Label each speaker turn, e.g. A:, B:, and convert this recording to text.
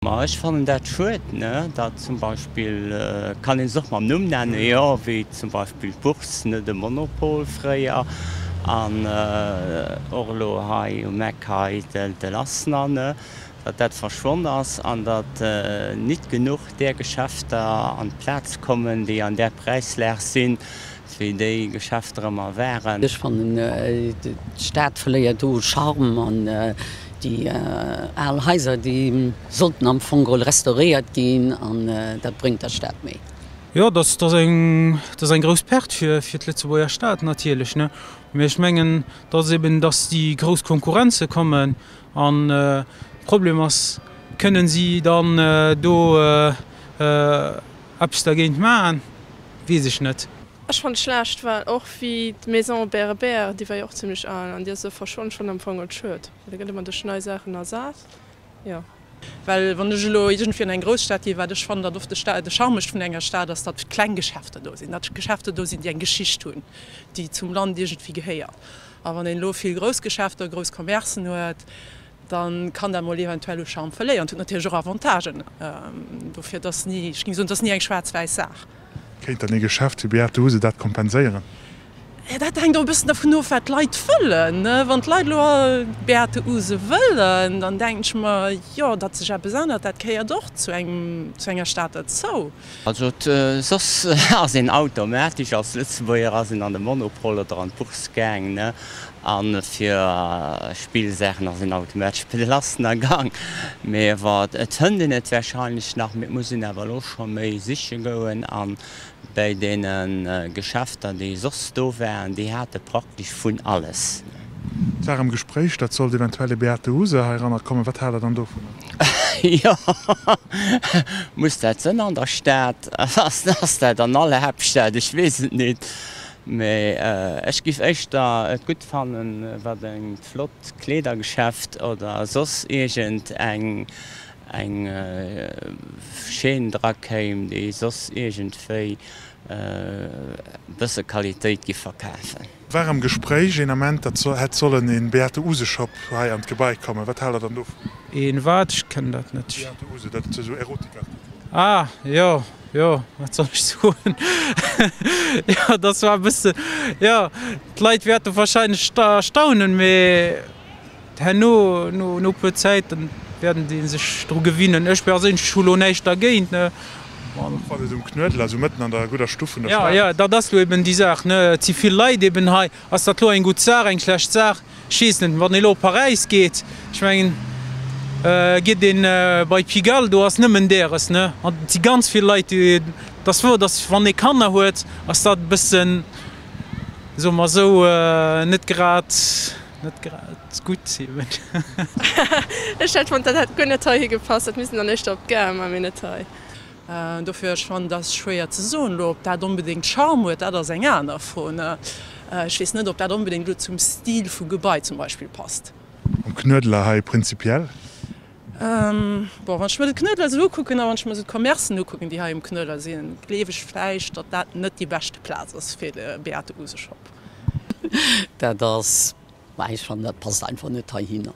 A: Ma ech fannen dat schued, ne, datt zum Beispill, kann een se och mam Numm nennen, jo, wéi zum Beispill d'Bourse, ne, de Monopol fréier, an och elo hei um Eck hei de Lassner, ne, datt dat verschwonn ass an datt nit genuch där Geschäfter an d'Plaz kommen, déi an där Präislag sinn, wéi déi Geschäfter ëmmer waren.
B: Ech fannen, d'Stad verléiert do u Charme an déi al Haiser, déi sollten am Fong geholl restauréiert ginn an dat bréngt der Stad méi.
C: Jo, dat ass eng, dat ass eng grouss Perte fir, fir d'Lëtzebuerger Stad natierlech, ne. Mee ech mengen, dat ass eben, datt déi grouss Konkurrenze kommen an de Problem ass, kënnen si dann do eppes dergéint maachen? Weess ech net.
D: Ech fannen et schlecht, well och wéi d'Maison Berbère, déi war jo och zimlech al an déi ass elo verschwonn. Ech fannen am Fong et schued, well da gëtt ëmmer duerch nei Saachen ersat, jo.
E: Well wann ech elo iergendwéi an eng Grousstad ginn, wat ech fannen, datt oft de Charme mécht vun enger Stad, ass, datt kleng Geschäfter do sinn, datt Geschäfter do sinn, déi eng Geschicht hunn, déi zum Land iergendwéi gehéiert. A wann een elo vill grouss Geschäfter, grouss Commercen huet, da kann dat mol eventuell u Charme verléieren. Et huet natierlech och Avantagen. Dofir, et ass ni, ech géing soen, et ass ni eng schwaarz-wäiss Saach.
F: Kéint dann ee Geschäft wéi Beate Uhse dat kompenséieren?
E: Jo, dat hänkt och e bëssen dervun of, wat d'Leit wëllen. Wann d'Leit elo all Beate Uhse wëllen, dann denken ech mer, jo, datt sech eppes ännert, dat gehéiert och zu engem, zu enger Stad derzou.
A: Also soss ass een automatesch als Lëtzebuerger ass een an de Monopol oder an d'Bourse gaang, ne? A fir Spillsaachen ass een automatesch bei de Lassner gang. Mee awer et fënnt een et wahrscheinlech nach, mee et muss een awer elo scho méi siche goen. A bäi deene Geschäfter déi soss do waren, déi hate praktesch vun alles.
F: Et war am Gespréich, datt sollt eventuell e Beate Uhse heiranner kommen. Wat haalt Der dann dovunner?
A: Jo, muss dat sënn an der Stad? Ass dat an aller Haaptstad? Ech weess et nit. Mee ech giff éischter et gutt fannen, wat eng flott Kleedergeschäft oder soss iergend eng eng Chaîne dra kéim, déi soss iergendwéi e bësse Qualitéit giff verkafen.
F: War am Gespréich een Ament, datt hätt sollen een Beate Uhse Shop hei an d'Gebai kommen. Wat haalt der dann dovun?
C: Een wat? Ech kennen dat net.
F: Beate Uhse, dat ass esou Erotikartikel.
C: Ah jo, jo, wat soll ech soen? Jo, dat war e bëssen, jo, d'Leit wäerte wahrscheinlech staunen, mee Herno, no no puer Zäit, dann werden déi sech dru gewinnen. Ech perséinlech hu lo näischt dergéint, ne.
F: Och wann et um Knuedler, esou mëtten an der gudder Stuff vun der
C: Ja,
F: Stad
C: ja,
F: ass.
C: dat ass lo eben déi Saach, ne. Et si vill Leit eben hei. Ass dat lo eng gutt Saach, eng schlecht Saach? Ech weess net. Wann ee lo op Paräis geet, ech mengen, geet een bei Pigalle, do ass nëmmen däres, ne. An et si ganz vill Leit, déi, et ass wouer, dass wann ee Kanner huet, ass dat e bëssen, soe mer esou, net grad. Net grad gutt eben.
D: Ech hätt fonnt dat hätt guer net heihi gepasst, dat misst een dann éischter op d'Gare man, mee net hei.
E: Dofir, ech fannen, dat ass schwéier ze soen elo, ob dat onbedéngt Charme huet, dat ass eng aner Fro. Ech weess net, ob dat onbedéngt elo zum Stil vum Gebai zum Beispill passt.
F: Um Knuedler hei prinzipiell?
E: Bon, wann ech mer de Knuedler esou ukucken a wann ech mer esou d'Commercen ukucken, déi hei um Knuedler sinn, gleef ech vläicht, datt dat net déi beschte Plaz ass fir de Beate Uhse Shop.
B: Dat ass, mä ech fannen, dat passt einfach net heihinner.